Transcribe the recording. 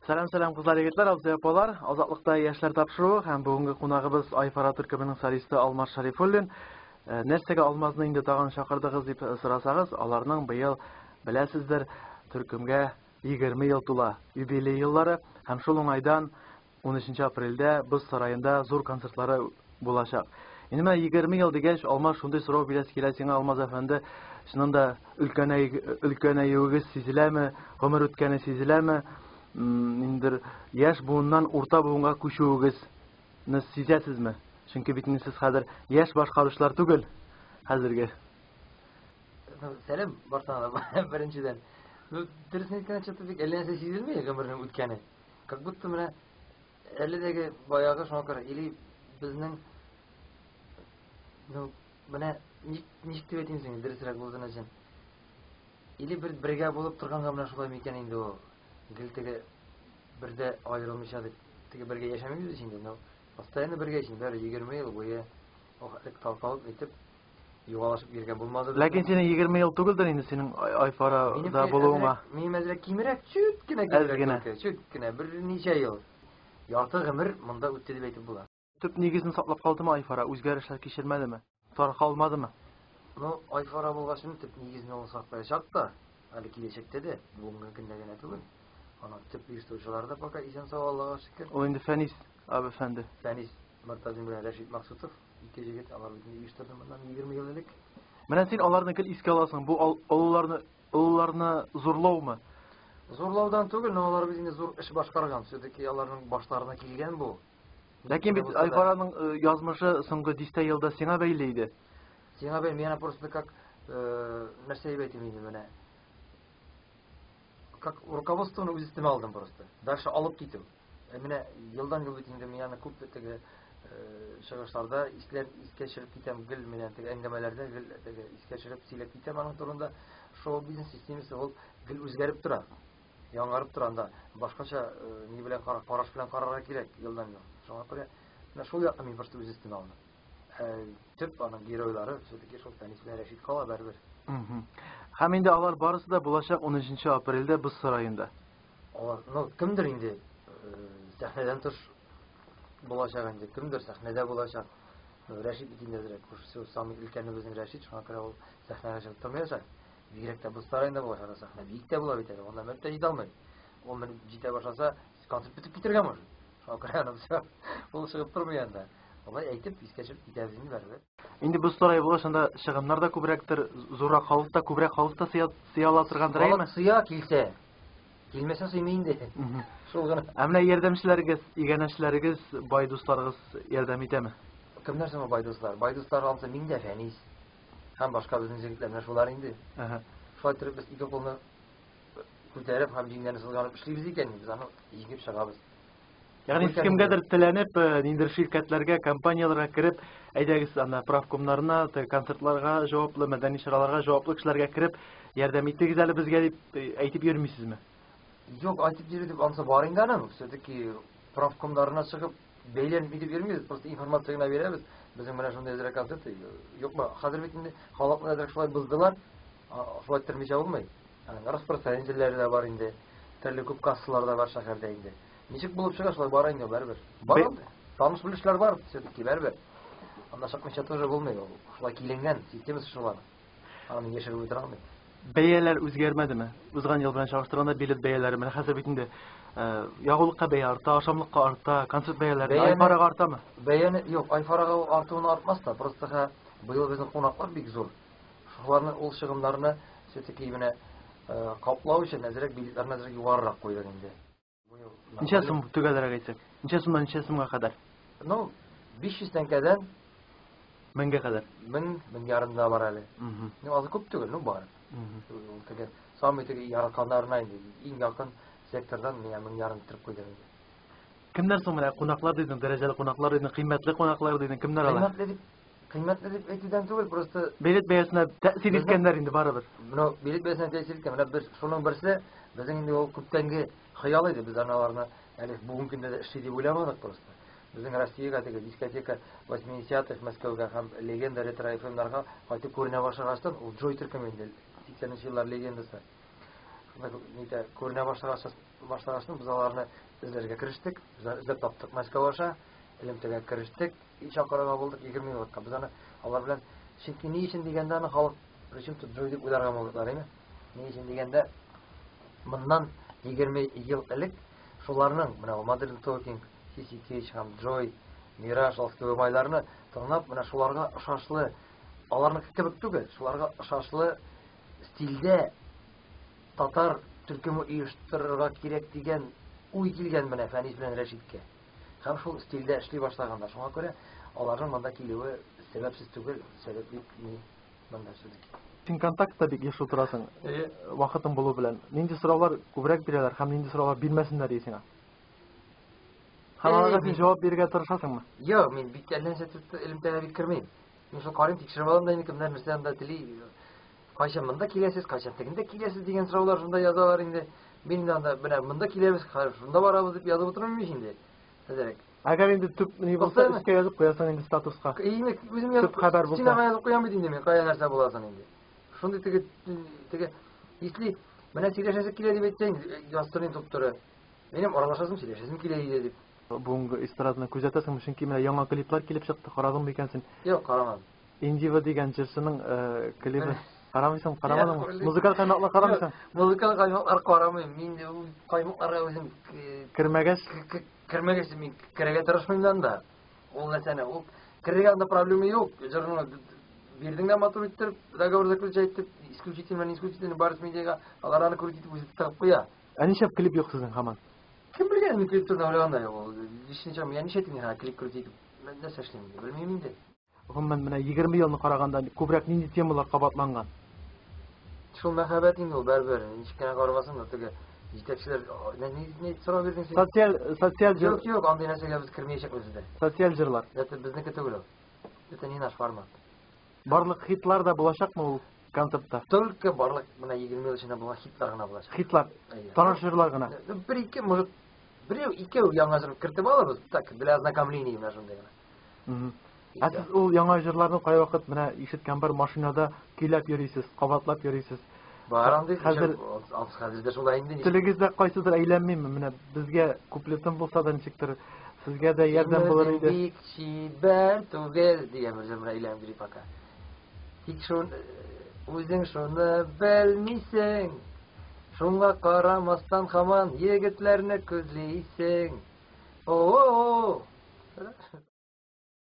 Сәлам, сәлам, кызлар, егетләр, абзый, апалар. Азатлыкта яшьләр тапшыруы һәм бүгенге кунагыбыз Айфара төркеменең солисты Алмаз Шарифуллин. Нәрсәгә Алмазны инде тагын чакырдыгыз дип сорасагыз, аларның быел, беләсездер, төркемгә 20 ел тула, юбилей еллары һәм шул уңайдан 13 апрельдә Боз сараенда зур концертлары булачак. Инде менә 20 ел дигәч, Алмаз, шундый сорау бирәсе килә сиңа, Алмаз әфәнде. Чыннан да өлкәнәюегез сизеләме, гомер үткәне сизеләме? Ниндидер яшь буыннан урта буынга күчүегезне сизәсезме? Чөнки бит инде сез хәзер яшь башкаручылар түгел хәзерге. Сәлам барсына да беренчедән. Ну, дөресен әйткәндә, что-то бик әллә нәрсә сизелми гомернең үткәне. Как будто менә әледәге баягы шуңа күрә или безнең ну менә ничек дип әйтим соң дөресрәк булсын өчен. Или бер бергә булып торганга менә шулай микән инде ул. Гел теге бердә аерылмыйча дип теге бергә яшәмибез бит инде, но постоянно бергә инде, бер 20 ел буе охлек талкалып итеп югалашып йөргән булмады. Ләкин синең 20 ел түгелдер инде синең Айфарада булуыңа. Минем әзрәк кимрәк, чүт кенә кимрәк. Чүт кенә, берничә ел. Ярты гомер монда үтте дип әйтеп була. Төп нигезен саклап калдымы Айфара? Үзгәрешләр кичермәдеме? Таркалмадымы? Ну, Айфара булгач, төп нигезен ул саклаячак та, әле киләчәктә дә, бүгенге көндә генә түгел. Аның төп оештыручылары да пока исән-сау, Аллага шөкер. Ул инде Фәнис әфәнде. Фәнис Мортазин белән Рәшит Максутов. Ике җегет, алар бит оештырды моннан 20 ел элек. Менә син аларны гел искә аласың. Бу олыларны олыларны зурлаумы? Зурлаудан түгел, но алар бит инде зур эш башкарган. Все-таки аларның башларына килгән бу. Ләкин бит Айфараның э, язмышы соңгы дистә елда сиңа бәйле иде. Сиңа бәйле, мин просто как э, нәрсә дип әйтим инде менә. Как руководствоны үз өстемә алдым просто. Дальше алып китү. Ә менә елдан-ел бит инде мин аны күп теге чыгышларда исләп искә төшереп китәм, гел менә теге әңгәмәләрдә гел теге искә төшереп сөйләп китәм аның турында. Шоу-бизнес системасы ул гел үзгәреп тора. Яңарып тора анда. Башкача ни белән караш белән карарга кирәк елдан-ел. Шуңа күрә менә шул якны мин просто үз өстемә алдым. Ә төп аның геройлары все-таки шул Фәнис белән Рәшит кала барыбер. Һәм инде алар барысы да булачак 13 апрельдә Боз сараенда. Алар, ну, кемдер инде сәхнәдән тыш булачак инде, кемдер сәхнәдә булачак. Ну, Рәшит бит инде әзрәк, все, самый өлкәне безнең Рәшит, шуңа күрә ул сәхнәгә чыгып тормаячак. Бигрәк тә Боз сараенда булачак сәхнә биек тә була бит әле, анда менеп тә җитә алмый. Ул менеп җитә башласа, концерт бетеп китәргә может. Шуңа күрә аны все, ул чыгып тормый анда. Алай әйтеп, искә төшереп китәбез инде барыбер. Инде боз сарае булгач, анда чыгымнар да күбрәктер, зуррак халык та, күбрәк халык та сыя, сыя ала торгандыр, әйеме? Халык сыя килсә. Килмәсә сыймый инде. Шул гына. Ә менә ярдәмчеләрегез, иганәчеләрегез, бай дусларыгыз ярдәм итәме? Кемнәр соң ул бай дуслар? Бай дуслар ансы мин дә Фәнис. Һәм башка безнең җегетләр менә шулар инде. Шулай итеп без ике кулны күтәреп һәм җиңнәрне сызганып эшлибез икән, без аны җиңеп чыгабыз. Ягъни сез кемгәдер теләнеп, э, ниндидер ширкәтләргә, компанияләргә кереп, әйдәгез анда правкомнарына, концертларга җаваплы, мәдәни чараларга җаваплы кешеләргә кереп, ярдәм итегез әле безгә дип э, әйтеп йөрмисезме? Юк, әйтеп йөрү дип ансы бар инде аның. Все-таки правкомнарына чыгып бәйләнеп итеп йөрмибез, просто информация генә бирәбез. Безнең менә шундый әзрәк концерт, юкмы? Хәзер бит инде халыкны әзрәк шулай боздылар. Шулай иттермичә булмый. Аның распространительләре дә бар инде. Төрле күп кассалар да бар шәһәрдә инде. Ничек булып чыга, шулай бара инде барыбер. Бар инде. Таныш белешләр бар, все-таки барыбер. Анда чыкмыйча тоже булмый ул. Шулай киленгән, системасы шулар. Аны яшереп бетерә алмый. Бәяләр үзгәрмәдеме? Узган ел белән чагыштырганда билет бәяләре менә хәзер бит инде э, ягулыкка бәя арта, ашамлыкка арта, концерт бәяләре Айфарага артамы? Бәяне юк, Айфарага ул артуын артмас та, просто быел безнең кунаклар бик зур. Шуларны ул чыгымнарны все-таки менә э, каплау өчен әзрәк билетларны әзрәк югарырак куйдык инде. Ничә сум төгәлрәк әйтсәк? Ничә сумнан ничә сумга кадәр? Ну, 500 тәңкәдән меңгә кадәр. Мең, мең ярым да бар әле. Ну, азы күп түгел, ну бар. Ул теге самый теге яратканнарына инде иң якын сектордан миңа мең ярым иттереп куйдык инде. Кемнәр соң менә кунаклар дидең, дәрәҗәле кунаклар дидең, кыйммәтле кунаклар дидең, кемнәр алар? Кыйммәтле дип Кыйммәтле дип әйтүдән түгел, просто билет бәясенә тәэсир иткәннәр инде барыбер. Менә билет бәясенә тәэсир иткән. Менә бер шуның берсе безнең инде ул күптәнге хыял иде. Без аны аларны әле бүгенге көндә дә эшли дип уйламадык просто. Безнең Россиягә теге дискотека 80-х Мәскәүгә һәм легенда ретро FM-нарга кайтып күренә башлагачтан, ул Джой төркеме инде 80 нче еллар легендасы. Шунда нитә күренә башлагач, без аларны эзләргә керештек. Без эзләп таптык Мәскәү аша, элемтәгә керештек. Чакырырга булдык 20 еллыкка. Без аны алар белән, чөнки ни өчен дигәндә аны халык причем тут Джой дип уйларга могытлар, әйме? Ни өчен дигәндә, моннан 20 ел элек шуларның менә Modern Talking, CC Cage һәм Joy, Мираж, Алскевый майларны тыңлап, менә шуларга ошашлы, аларныкы кебек түгел, шуларга ошашлы стильдә татар төркеме оештырырга кирәк дигән уй килгән менә Фәнис белән Рәшиткә. Һәм шул стильдә эшли башлаганнар. Шуңа күрә аларның монда килүе сәбәпсез түгел, сәбәп бик ни монда все-таки. Син контактта бик еш утырасың, вакытың булу белән. Нинди сораулар күбрәк бирәләр һәм нинди сораулар бирмәсеннәр ди сиңа? Һәм аларга син җавап бирергә тырышасыңмы? Юк, мин бик әллә нәрсә элемтәгә бик кермим. Мин шул карыйм, тикшереп алам да инде кемнәр нәрсә анда тели. Кайчан монда киләсез, кайчан тегендә киләсез дигән сораулар шунда язалар инде. Мин инде анда менә монда киләбез, шунда барабыз дип язып утырмыйм ич инде. Әзерәк. Әгәр инде төп ни булса, өскә язып куясың инде статуска. Инде үзем язып, төп хәбәр булса. Стенага язып куям бит инде мин, кая нәрсә буласын инде. Шундый теге если менә сөйләшәсе килә дип әйтсәң, язсын инде туп-туры. Минем аралашасым, сөйләшәсем килә иде дип. Бүгенге эстраданы күзәтәсеңме? Чөнки менә яңа клиплар килеп чыкты, карадыңмы икән син? Юк, карамадым. Индива дигән җырчының клибы. Карамыйсың, карамадыңмы? Музыкаль каймаклар карамыйсың? Музыкаль каймаклар карамыйм. Мин ул каймакларга үзем кермәгәч, кермәгәч мин керергә тырышмыйм да анда. Ул нәрсәне, ул керергә анда проблема юк. Җырны бирдең дә матур иттереп, договор заключать итеп, исключительно, не исключительно Барс Медиага, алар аны крутить итеп үзе тыгып куя. Ә нишләп клип юк сезнең һаман? Кем белгән, мин клип турында уйлаган да юк. Ул ничә, я ничә тиң клип крутить итеп, нәрсә эшлим, белмим инде. Гомумән, менә 20 елны караганда күбрәк нинди темалар кабатланган? Шул мәхәббәт инде ул барыбер, ничек кенә карамасын да теге җитәкчеләр ни сорау бирдең син? Социаль җыр. Юк, юк, андый нәрсәгә без кермәячәкбез бездә. Социаль җырлар. Это безнеке түгел ул. Это не наш формат. Барлык хитлар да булачакмы ул концертта? Только барлык менә 20 ел эчендә булган хитлар гына булачак. Хитлар. Таныш җырлар гына. Бер ике, может, берәү, икәү яңа җыр кертеп алырбыз, так, для ознакомления менә шундый гына. Ә сез ул яңа җырларны кайвакыт менә ишеткән бер машинада көйләп йөрисез, кабатлап йөрисез. Бар андый, хәзер хәзер дә шулай инде. Телегездә кайсыдыр әйләнмиме? Менә безгә куплетын булса да ничектер, сезгә дә ярдәм булыр иде. Бик чибәр түгел дигән бер җыр әйләнеп йөри пока. Тик шун үзең шуны белмисең. Шуңа карамастан һаман егетләрне күзлисең. О-о-о!